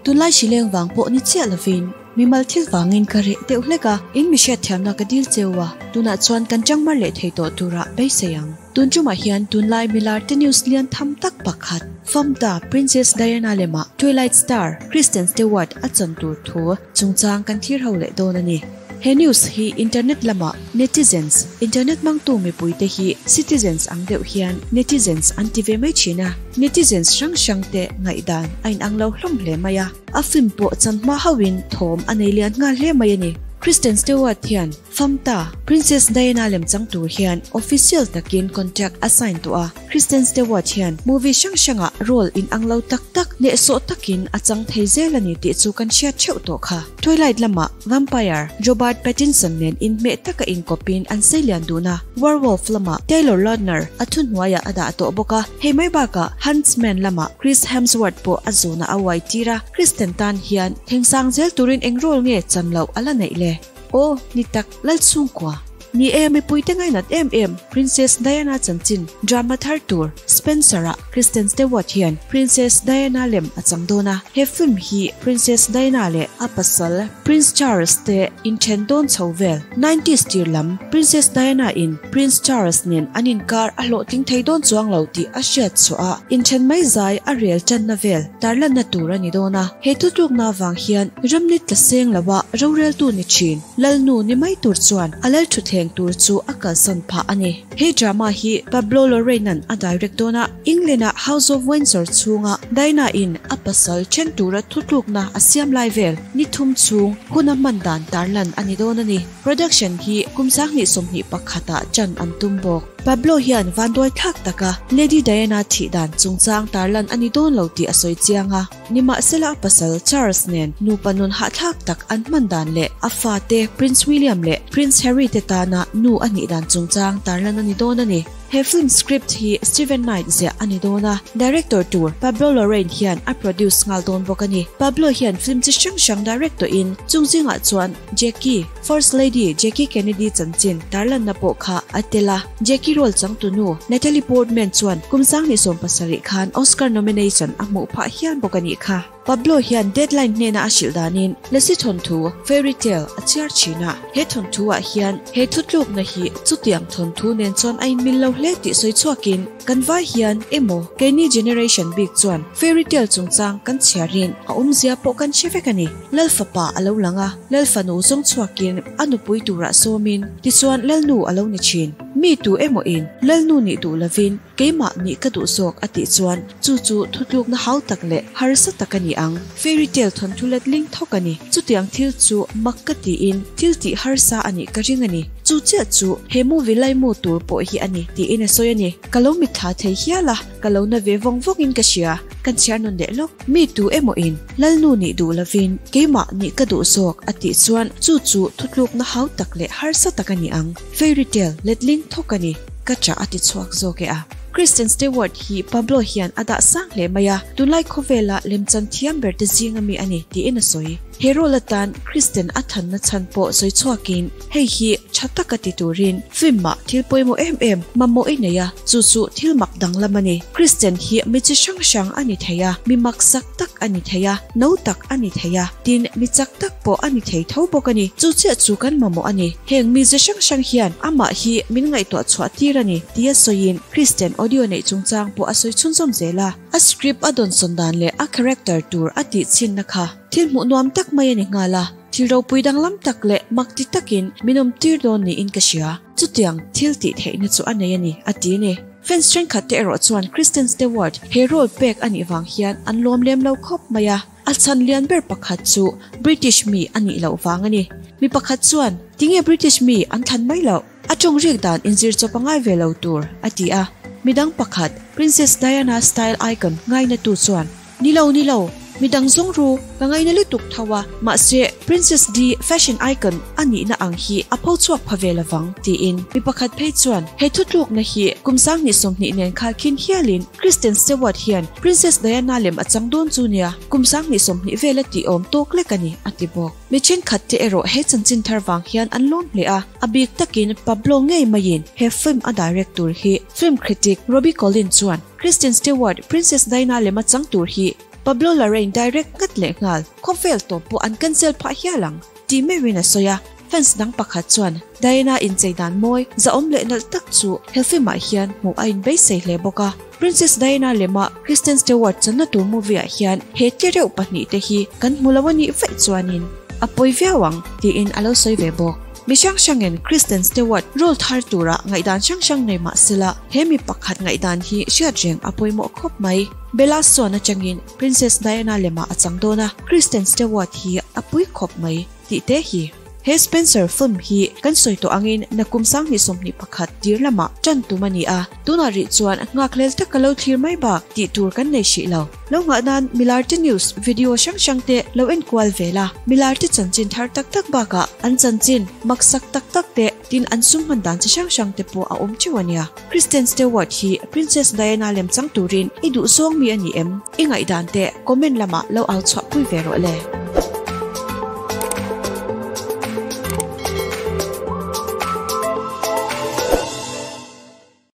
Tunlai hrileng vang pawh ni chiah lovin mimal thil vangin ka reh deuh hlek a, in mi hriatthiamna ka dil cheu a, tunah chuan kan changmar leh thei tawh turah beisei ang. Tun tumah hian tunlai milar te news lian tham tak pakhat, Famta Princess Diana lemah Twilight star Kristen Stewart a chan tur thu chungchang kan thlir ho leh dawn a ni. He news hi internet lamah netizens, internet hmangtu mipuite hi citizens ang deuh hian netizens an ti ve mai thin a, netizens hrang hrang te ngaihdan a inang lo hlawm hle mai a, a film pawh chan hma hauhin thawm a nei lian nghal hle mai a ni. Kristen Stewart hian Famta, Princess Diana lemchang tur hian official takin contract a sign tawh a. Kristen Stewart hian movie hrang hrangah role inang lo tak tak, hnehsawh takin a chang thei zel a ni tih chu kan hriat theuh tawh kha. Twilight lamah vampire Robert Pattinson nen inhmeh taka inkawpin an sei lian dun a, werewolf lamah Taylor Lautner a thuhnuaiah a dah tawh bawk a, hei mai bakah Huntsman lamah Chris Hemsworth pawh a zunah a uai tir a, Kristen tan hian thengsang zel turin eng role nge chan loh a la neih le? Aw, ni tak, Lalchhungkua. Ni e, mipuite ngainat em em Princess Diana chanchin drama thar tur Spencer-ah Kristen Stewart hian Princess Diana lem a chang dawn a. He film hi Princess Diana leh a pasal Prince Charles te inthen dawn chho vel. Nineties tir lam Princess Diana in Prince Charles nen an inkar a hlawhtling thei dawn chuang lo tih a hriat chhuah a, inthen mai zai a rel tanna vel tarlanna tur a ni dawn a. He thutlukna avang hian ramni tla seng loa roreltu ni thin Lalnu ni mai tur chuan a lal thutthleng tur chu a kalsan phah a ni. He drama hi Pablo Lorraine-a'n a direct dawn a, England-a House of Windsor chhunga Diana-in a pasal then tura thutlukna a siam lai vel ni thum chhung hun a hman dan tarlan a ni dawn a ni. Production hi kum 2021 ah chan an tum bawk. Pablo hian vanduai thlak taka Lady Diana thih dan chungchang tarlan a ni dawn lo tih a sawi chiang a. Nimahsela a pasal Charles nen nupa nun hahthlak tak an hman dan leh a fate Prince William leh Prince Harry te tana nu a nih dan chungchang tarlan a ni dawn a ni. He film script hi Steven Knight ziah a ni dawn a, director tur Pablo Larrain hian a produce nghal dawn bawk a ni. Pablo hian film chi hrang hrang direct tawhin chung zingah chuan Jackie, First Lady Jackie Kennedy chanchin tarlanna pawh kha a tel a. Jackie role changtunu Natalie Portman chuan kum 2017 khan Oscar nomination a hmuh phah hial bawk a nih kha. Pablo hian Deadline hnena a hrilh danin Lassie thawnthu, fairy tale, a chhiar thin a. He thawnthu ah hian he thutlukna hi chutiang thawnthu nen chuan a inmil lo hle tih sawi chhuakin kan vai hian emaw keini generation bik chuan fairy tale chungchang kan chhiarin a awmzia pawh kan hre vek a ni. Lal fapa a lo lang a, Lal fanu zawng chhuakin a nupui turah sawmin tichuan Lalnu a lo ni thin. Mi tu emaw in Lalnu nih duh lovin keimah nih ka duh zawk a tih chuan chu chu thutlukna hau tak leh harsa tak a ni ang. Fairy tale thawnthu letling thawk a ni. Chutiang thil chu mak ka tiin thil tih harsa a nih ka ring a ni. Chu chiah chu he movie laimu tur pawh hi a ni tiin a sawi a ni. Ka lo mitthla thei hial a, ka lo na ve vawng vawngin ka hria. Kan chhiar nun leh lawk. Mi tu emaw in Lalnu nih duh lovin keimah nih ka duh zawk a tih chuan chu chu thutlukna hau tak leh harsa tak a ni ang. Fairy tale letling thawk a ni. Ka chah a ti chhuak zawk e a. Kristen Stewart hi Pablo hian a dah sang hle mai a, tunlai khawvela lemchan thiam ber te zinga mi a ni tiin a sawi. He role atan Kristen a thanna chhan pawh sawi chhuakin hei hi tha taka ti turin film ah thil pawimawh em em mamawh i nei a, chu chu thil mak danglam a ni. Kristen hi mi chi hrang hrang a ni thei a, mi maksak tak a ni thei a, no tak a ni thei a, tin mi chak tak pawh a ni thei tho bawk a ni. Chu chiah chu kan mamawh a ni. Heng mi ze hrang hrang hian amah hi min ngaihtuah chhuah tir a ni tia sawiin Kristen audio neih chungchang pawh a sawi chhunzawm zel a. A script a dawnsawn dan leh a character tur a tih chhinna kha thil hmuh nuam tak mai a ni nghal a, thil ropui danglam tak leh mak ti takin min awm tir dawn niin ka hria. Chutiang thil tih theihna chu a nei a ni, a ti a ni. Fans thenkhat te erawh chuan Kristen Stewart he role pek a nih vang hian an lawm lem lo khawp mai a. A chhan lian ber pakhat chu British mi a nih loh vang a ni. Mi pakhat chuan, Tinge British mi an thlan mai loh? A tawng rik dan inzir chawp a ngai ve lo tur, a ti a. Midang pakhat, Princess Diana style icon ngainatu chuan, Ni lo, ni lo, midang zawng ru, ka ngaina lutuk tho a, mahse Princess Di fashion icon a nihna ang hi a pho chhuak pha ve lovang, tiin mi pakhat phei chuan he thutlukna hi kum 2020 nen khal khin hialin Kristen Stewart hian Princess Diana lem a chang dawn chu nia, kum 2020 vela tih awm tawk lek a ni, a ti bawk. Mi thenkhat te erawh he chanchin thar vang hian an lawm hle a, a bik takin Pablo ngei maiin he film a direct tur hi film critic Robbie Collin chuan Kristen Stewart Princess Diana lem a chang tur hi. Pablo Larrain direct ngat lehnghal, khawvel tawp pawh an cancel phah hial ang, tih meuhin a sawi a. Fans dang pakhat chuan Diana inchei dan mawi, zahawm leh nalh tak chu he film-ah hian hmuh a inbeisei hle bawk a. Princess Diana lema Kristen Stewart channa tur movie-ah hian he tlereuh pahnihte hi kan hmu lo a nih vaih chuanin a pawi viau ang tiin a lo sawi ve bawk. Mi hrang hrangin Kristen Stewart role thar tura ngaihdan hrang hrang nei mah sela he mi pakhat ngaihdan hi hriat reng a pawimawh khawp mai. Bella Swan atangin Princess Diana lemah a chang dawn a, Kristen Stewart hi a pui khawp mai. Tih te hi. He Spencer film hi kan sawi tawh angin nakum 2021 tir lamah tan tum a ni a, tunah rih chuan nghakhlel taka lo thlir mai bak tih tur kan nei hrih lo. Lo nghah nan Milarte News video hrang hrang te lo en kual ve la, Milarte chanchin thar tak tak bakah an chanchin maksak tak tak te tin an sum hman dan chi hrang hrang te pawh a awm teuh a nia. Kristen Stewart hi Princess Diana lem chang turin i duhzawng mi a ni em? I ngaihdan te comment lamah lo au chhuahpui ve rawh le.